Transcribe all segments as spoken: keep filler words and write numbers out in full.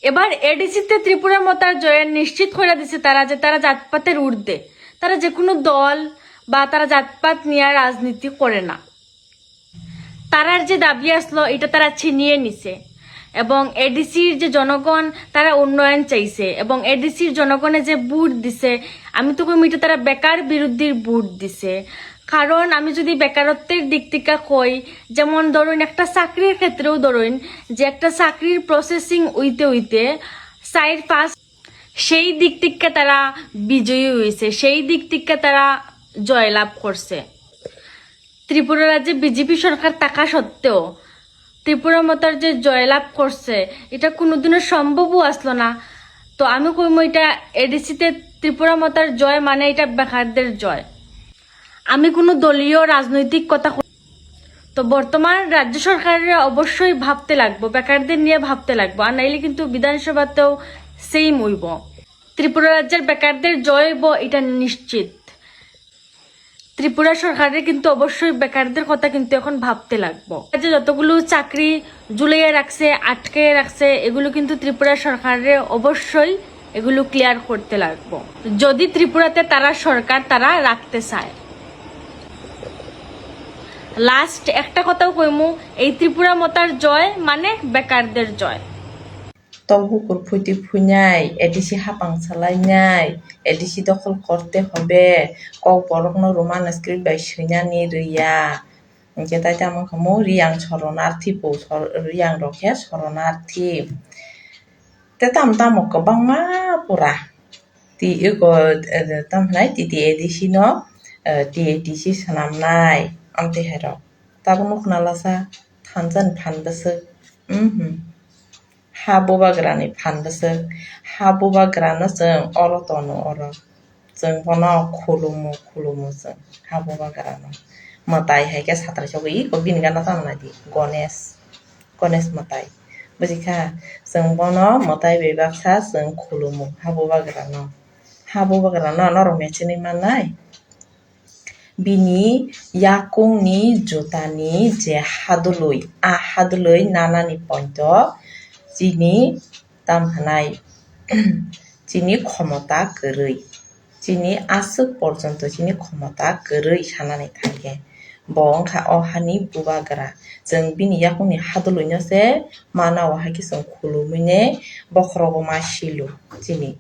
এবার এডিসিতে ত্রিপুরা মতার জয়ে নিশ্চিত করে দিছে তারা যে তারা জাতপাতের ঊর্ধ্বে, তারা যে কোনো দল বা তারা জাতপাত নিয়ে রাজনীতি করে না। তারার যে দাবি আসলো, এটা তারা ছিনিয়ে নিছে। এবং এডিসির যে জনগণ, তারা উন্নয়ন চাইছে, এবং এডিসির জনগণে যে ভোট দিছে, আমি তো কইম এটা তারা বেকার বিরোধীর ভোট দিছে। কারণ আমি যদি বেকারত্বের দিক থেকে কই, যেমন ধরুন একটা চাকরির ক্ষেত্রেও ধরুন যে একটা চাকরির প্রসেসিং হইতে হইতে চার পাঁচ, সেই দিক থেকে তারা বিজয়ী হয়েছে, সেই দিক থেকে তারা জয়লাভ করছে। ত্রিপুরা রাজ্যে বিজেপি সরকার থাকা সত্ত্বেও ত্রিপুরা মতার যে জয়লাভ করছে, এটা কোনোদিনও সম্ভবও আসলো না। তো আমি কইমু এটা এডিসিতে ত্রিপুরা মতার জয় মানে এটা বেকারদের জয়। আমি কোনো দলীয় রাজনৈতিক কথা কই-, তো বর্তমান রাজ্য সরকারের অবশ্যই ভাবতে লাগবো, বেকারদের নিয়ে ভাবতে লাগবো, আর নাইলে কিন্তু বিধানসভাতেও সেম হইব। ত্রিপুরা রাজ্যের বেকারদের জয় হইব, এটা নিশ্চিত। ত্রিপুরা সরকারের কিন্তু অবশ্যই বেকারদের কথা কিন্তু এখন ভাবতে লাগবো। যে যতগুলো চাকরি ঝুলিয়ে রাখছে, আটকে রাখছে, এগুলো কিন্তু ত্রিপুরা সরকারের অবশ্যই এগুলো ক্লিয়ার করতে লাগবো। যদি ত্রিপুরাতে তারা সরকার তারা রাখতে চায়। লাস্ট একটা কথাও কইমু, এই ত্রিপুরা মতার জয় মানে বেকারদের জয়। Tok bukur phuiti phuinai, A D C hapang salainai, A D C dokhol korte hobe, kok borokno Roman script bai swinani rwya. Hinkhe tai tamo wngkha mo Riyang soronarthi po, sor-, Riyang rok khe soronarthi. Tei tamo tamo kwbangma pura. Tei eko, eh, tamo hinai T T A D C no, eh, T A D C swnamnai, amtwi hai rok. Tabuk nukna lasa thansa ni phan bwswk. Mhm. Ha bubagrani phan bwswk. Ha bubagrano chwng oro tono oro. Chwng bono khulumu, khulumu chwng ha bubagrano. Mwtai hai khe satrai sogwi iko bini gana tamo nai di. Gonesh. Gonesh mwtai. Buji kha? Chwng bono mwtai bai baksa chwng khulumu ha bubagrano. Ha bubagrano norok mechenwi mannai? Bini yakungni jutani je hadwlwi, a hadwlwi nanani pointo chini tam hinai, chini khomota kwrwi, chini aswk porjonto chini khomota kwrwi sanani thangkhe, bo wngkha o hani bubagra. Chwng bini yakungni hadwlwino se mana, o hai khe chwng khulumwi ne bokhorogo ma silu chini.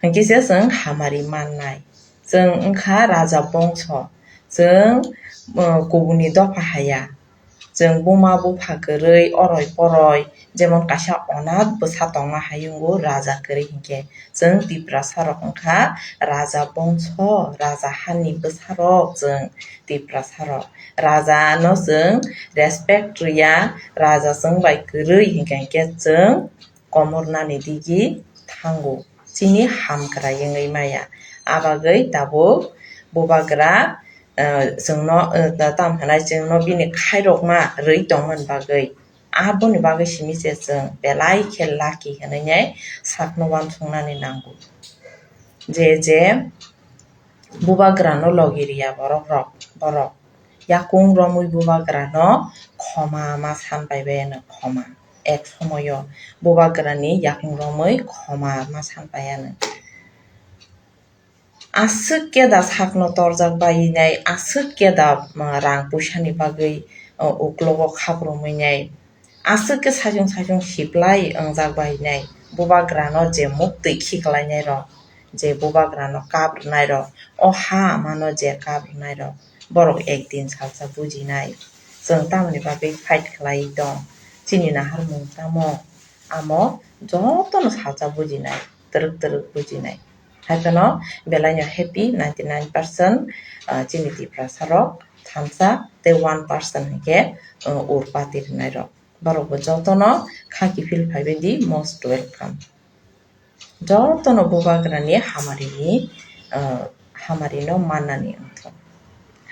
Hinkhe se chwng hamari mannai. Chwng wngkha raja bongso. Chwng, uh, kubuni dopha haya. Chwng buma bupha kwrwi oroi poroi, jemon kaisa onath bwsa tongma hai wngo raja kwrwi hinkhe. Chwng Tiprasa rok wngkha raja bongso, raja hani bwsa rok chwng Tiprasa rok. Raja no chwng respect rwya, raja chwng bai kwrwi hinkhe hinkhe chwng komornani digi thango, chini hamkrai wngwi maya. Abagwi tabuk bubagra, eh, chwngno, eh, ta-, tam hinai chwngno bini khairokma rwi tongmani bagwi, aboni bagwi simi se chwng belai khe lucky hinwi nai sakno uansuknani nango. Je je bubagrano logi riya borok rok, borok yakung romwi bubagrano khoma ma san pai bai ano, khoma. Ek somoyo bubagrani yakung romwi khoma ma san pai ano. Aswk khe da sakno torjak bai nai, aswk khe da, uh, rang puisani bagwi, uh, uklogo khap romwi nai. Aswk khe saichung saichung siplai wngjak bai nai, bubagrano je muktwi khiklainai rok, je bubagrano kap rwnai rok, o ha amano je kap rwnai rok, borok ekdin salsa bujinai. Chwng tamoni bagwi fight khlai tong, chini naharmung tamo, amo jotono salsa bujinai, twrwk twrwk bujinai. Haiphano belaino happy ninety nine percent, ah, chini Tiprasa rok thansa tei one percent hinkhe, ah, urpati rwnai rok. Borok bo jotono kha kiphil phaibai di most welcome. Jotono bubagrani hamarini, ah, hamarino mannani wngthok.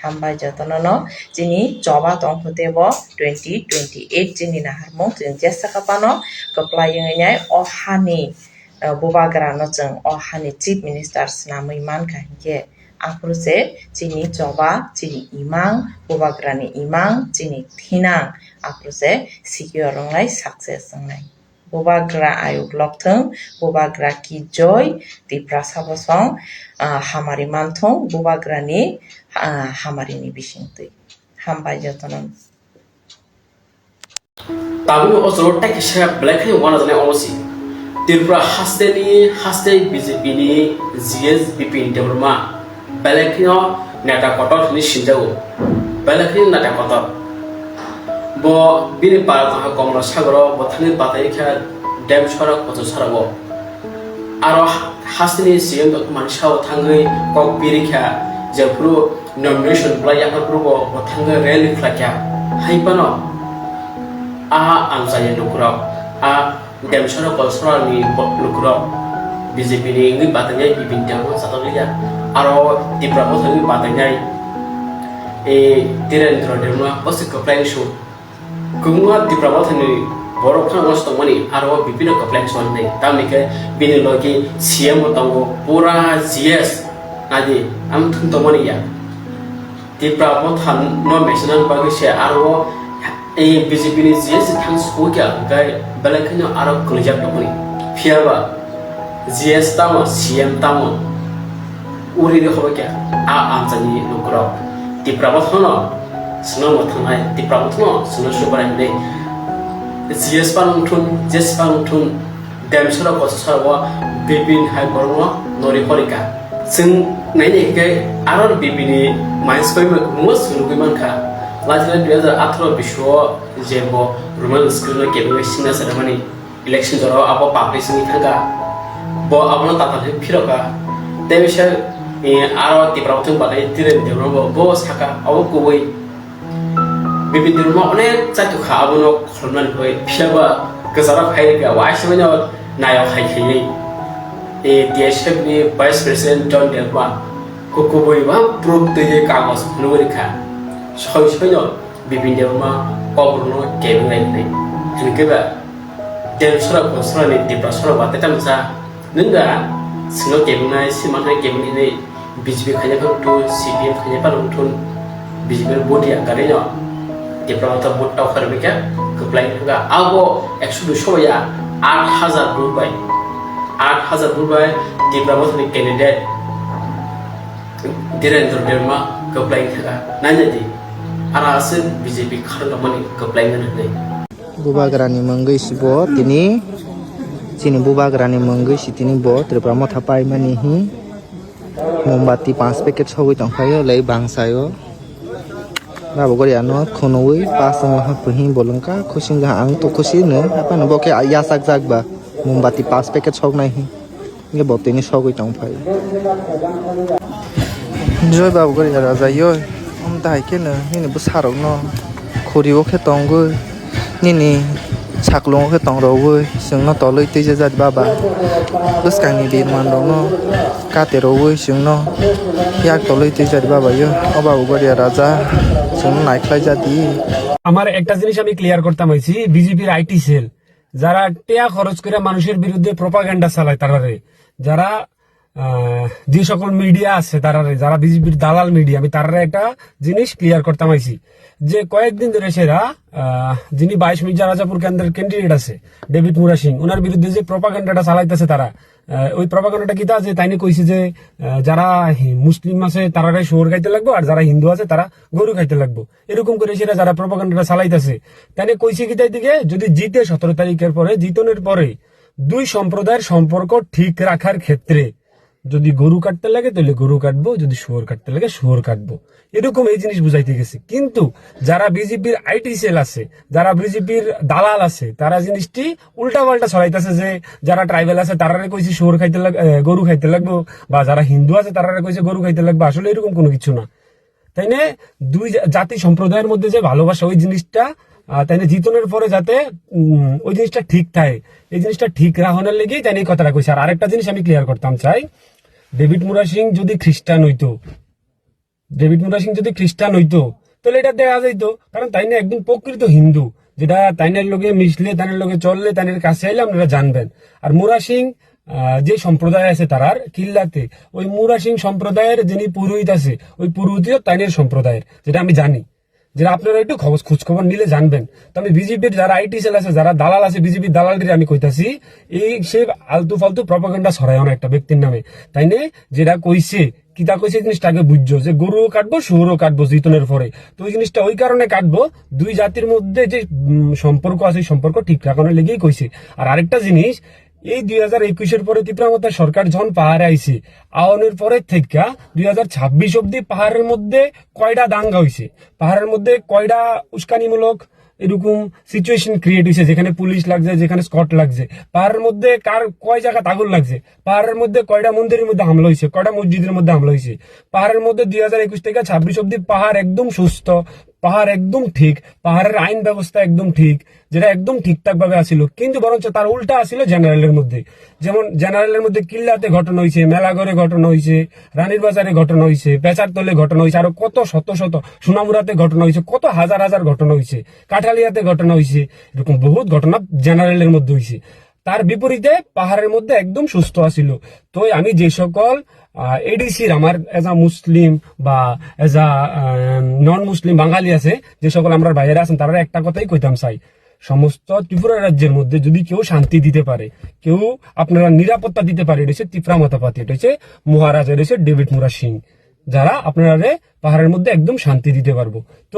Hambai jotono no chini choba tongkho tebo twenty twenty eight chini naharmung chwng jesa kapano kwplai wngwi nai o hani, eh, bubagra no chwng o hani chief minister swnamwi mankha hinkhe aphuru se chini choba, chini imang, bubagrani imang, chini thinang aphuru se secure wngnai, success wngnai. Bubagra ayuk lokthwng, Bubagra ki joy, Tiprasa bosong, ah, hamari manthung, Bubagrani, ah, hamarini bisingtwi. Hambai jotono. Tabukni o jora tei kisa belai kheno uanajaknai omo si. Tripura hasteni, haste B J P ni G S Bipin Debbarma belai kheno neta kotor hinwi sinjago. Belai kheno neta kotor. Bo bini para tongkha Komla Sagoro, bo thangwi batai kha Demsora Kochasarao. Aro hasteni C M tongmani sao thangwi kok birikha, jephuru nomination bwlai yaphar phuru bo, bo thangwi rally khlaikha. Hai phano a amchaini lukurok, a Demsora Kochasarani bo-, lukurok B J P ni wngwi batanai Bipin Debbarma chajakliya. Aro Tipra Motha wngwi batanai, e, Tirendra Debbarma, o se kwplai su. Kwbangma Tipra Mothani borok phano uansuk tongmani, aro o Bipin no kwplai swngnai. Tamni khe bini logi C M bo tongo, pura G S nadi, ang thum tongmani ya. Tipra Motha no mesenani bagwi se aro o, eh, B J P ni G S thang sukha khe belai kheno aro kwlijak tongmani. Phiya ba G S tamo, C M tamo, uri de hobo khe a amchaini lukurok. Tipra Motha no Chwngno mwthangwi Tipra Mothano chwngno subarai hwnwi G S phano wngthun, G S phano wngthun, Demsora Kochasarao Bipin hai borokno nori horika. Chwng naina hwnkhe aro Bipin ni minds bai kwbangma chwng nugwi mankha. Lachina dui hazar atharo bisio je bo Roman script no kebengwi signature rwmani. Election jorao abo publish wngwi thangkha. Bo abono tatal khe phirokha. Tei bisa, eh, aro Tipra Motha ni bagwi Tiren Debbarma bo, bo sakha, abo kubui. Bipin Debbarma onek chaitokha abono kholomnani bagwi. Phiya ba kwcharo phai rwkha, waisa mano nayok hai khaiwi. Eh, T S F ni Vice President John Debbarma ku-, kubui ba proof twiwi kagoj phunugwi rwkha. Soi soino Bipin Debbarma koborno kebeng lai hwnwi. Hwnkhe ba Demsora Kochasarani Tiprasarao ba tei tamsa nung da sino kebeng nai, si manai kebeng hinwi B J P khaina phano wngthun, C P M khaina phano wngthun, B J P ni vote ya gari no Tipra Motha vote tau kharwi khe kwplai wngkha. Abo ekso dui so ya, aat hajar vote bai, aat hajar vote bai Tipra Mothani candidate Dhirendra Debbarma kwplai wngkha. Naina di, ara aswk B J P kharwi tongmani kwplai wngkha hinwi. Bubagrani mungwi si bo tini, chini bubagrani mungwi si tini bo Tripura Motha paimani hi mombati panch packet sogwi tongkhaio lei bangsaio. Nabo gori ano khunui pas wngkha, kuhi bolongkha, khusi wngkha, ang to khusi no, haphano bo khe yachak jak ba mombati panch packet soknai hi. Hwnkhe bo tini sogwi tong phai. Joy babu gori raja yoi. Om dahai khe no nini bwsarok no khuri o khe tongwi, nini saklung o khe tong rogwi, chwngno tolwi twijajak baba. Bwskang ni birman rok no kate rogwi, chwngno yak tolwi twijak baba yo. O babu gori raja chwngno naikhlai jadi. আমার একটা জিনিস আমি ক্লিয়ার করতাম আইছি, বিজেপির IT cell যারা টেয়া খরচ করে মানুষের বিরুদ্ধে প্রপাগান্ডা চালায় তারারে, যারা, আহ, যে সকল মিডিয়া আছে তারারে, যারা বিজেপির দালাল মিডিয়া, আমি তারারে একটা জিনিস ক্লিয়ার করতাম আইছি যে কয়েকদিন ধরে সেরা, আহ, যিনি বাইশ মির্জা রাজাপুর কেন্দ্রের ক্যান্ডিডেট আছে ডেভিড মুরা সিং, ওনার বিরুদ্ধে যে প্রপাগান্ডাটা চালাইতেছে তারা, আহ, ওই প্রপাগান্ডাটা কিতা যে তাইনে কইছে যে, আহ, যারা হি-, মুসলিম আছে তারারে শুয়োর খাইতে লাগবো, আর যারা হিন্দু আছে তারা গরু খাইতে লাগবো। এরকম করে সেটা যারা প্রপাগান্ডাটা চালাইতেছে, তাইলে কইছে কি তাই দিকে যদি জিতে সতেরো তারিখের পরে, জিতনের পরে দুই সম্প্রদায়ের সম্পর্ক ঠিক রাখার ক্ষেত্রে যদি গরু কাটতে লাগে তাহলে গরু কাটবো, যদি শুয়োর কাটতে লাগে শুয়োর কাটবো, এরকম এই জিনিস বুঝাইতে গেছে। কিন্তু যারা বিজেপির আইটি সেল আছে, যারা বিজেপির দালাল আছে, তারা জিনিসটি উল্টাপাল্টা ছড়াইতেছে যে যারা ট্রাইবাল আছে তারারে কইছে শুয়োর খাইতে লাগ-, এ, গরু খাইতে লাগবো, বা যারা হিন্দু আছে তারারে কইছে গরু খাইতে লাগবে। আসলে এরকম কোনো কিছু না। তাই না? দুই জা-, জাতি সম্প্রদায়ের মধ্যে যে ভালোবাসা, ওই জিনিসটা, আহ, তাই না, জিতনের পরে যাতে, উম, ওই জিনিসটা ঠিক থাকে, এই জিনিসটা ঠিক রাখনের লেগেই তাই না এই কথাটা কইছে। আর আরেকটা জিনিস আমি ক্লিয়ার করতাম চাই, ডেভিড মুরা সিং যদি খ্রিস্টান হইতো, ডেভিড মুরা সিং যদি খ্রিস্টান হইতো, তাহলে এটা দেখা যাইতো, কারণ তাই না একজন প্রকৃত হিন্দু, যেটা তাইনের লগে মিশলে, তাইনের লগে চললে, তাইনের কাছে আইলে আপনারা জানবেন। আর মুরা সিং, আহ, যে সম্প্রদায় আছে তারার কিল্লাতে, ওই মুরা সিং সম্প্রদায়ের যিনি পুরোহিত আছে, ওই পুরোহিতও তাইনের সম্প্রদায়ের, যেটা আমি জানি। যেটা আপনারা একটু খবর, খোঁজ খবর নিলে জানবেন। তো আমি বিজেপির যারা আইটি সেল আছে, যারা দালাল আছে, বিজেপির দালালদের আমি কইতাছি, এই সে আলতু ফালতু প্রপাগান্ডা ছড়ায় না একটা ব্যক্তির নামে, তাই না? যেটা কইছে, কিতা কইছে, এই জিনিসটা আগে বুঝছো যে গরুও কাটবো, শুয়োরও কাটবো জিতনের পরে। তো ওই জিনিসটা ওই কারণে কাটবো, দুই জাতির মধ্যে যে উম, সম্পর্ক আছে, ওই সম্পর্ক ঠিক রাখানোর লেগেই কইছে। আর আরেকটা জিনিস, এই দুই হাজার একুশের পরে ত্রিপুরা মধ্যে সরকার যখন পাহাড়ে আইছে, আওয়ানোর পরে থেকে দুই হাজার ছাব্বিশ অব্দি পাহাড়ের মধ্যে কয়টা দাঙ্গা হইছে, পাহাড়ের মধ্যে কয়টা উস্কানিমূলক এরকম সিচুয়েশন ক্রিয়েট হইছে, যেখানে পুলিশ লাগছে, যেখানে স্কট লাগছে, পাহাড়ের মধ্যে কার কয় জায়গাত আগুন লাগছে, পাহাড়ের মধ্যে কয়টা মন্দিরের মধ্যে হামলা হইছে, কয়টা মসজিদের মধ্যে হামলা হইছে। পাহাড়ের মধ্যে দুই হাজার একুশ থেকে ছাব্বিশ অব্দি পাহাড় একদম সুস্থ, পাহাড় একদম ঠিক, পাহাড়ের আইন ব্যবস্থা একদম ঠিক, যেটা একদম ঠিকঠাক ভাবে আসিল। কিন্তু বরঞ্চ তার উল্টা আসিল জেনারেলের মধ্যে। যেমন জেনারেলের মধ্যে কিল্লাতে ঘটনা হইছে, মেলাঘরে ঘটনা হইছে, রানীর বাজারে ঘটনা হইছে, পেচারতলে ঘটনা হইছে, আরো কত শত শত, সোনামুড়াতে ঘটনা হইছে, কত হাজার হাজার ঘটনা হইছে, কাঠালিয়াতে ঘটনা হইছে। এরকম বহুত ঘটনা জেনারেলের মধ্যে হইছে। তার বিপরীতে পাহাড়ের মধ্যে একদম সুস্থ আছিল। তো আমি যে সকল এডিসির আমার এজ আ মুসলিম বা এজ আ নন মুসলিম বাঙালি আছে, যে সকল আমরা বাইরে আছেন, তারা একটা কথাই কইতাম চাই, সমস্ত ত্রিপুরা রাজ্যের মধ্যে যদি কেউ শান্তি দিতে পারে, কেউ আপনারা নিরাপত্তা দিতে পারে, এটা হচ্ছে ত্রিপুরা মাতা পাতি, এটা হচ্ছে মহারাজা, এটা হচ্ছে ডেভিড মুরা সিং, যারা আপনারা পাহাড়ের মধ্যে একদম শান্তি দিতে পারবো। তো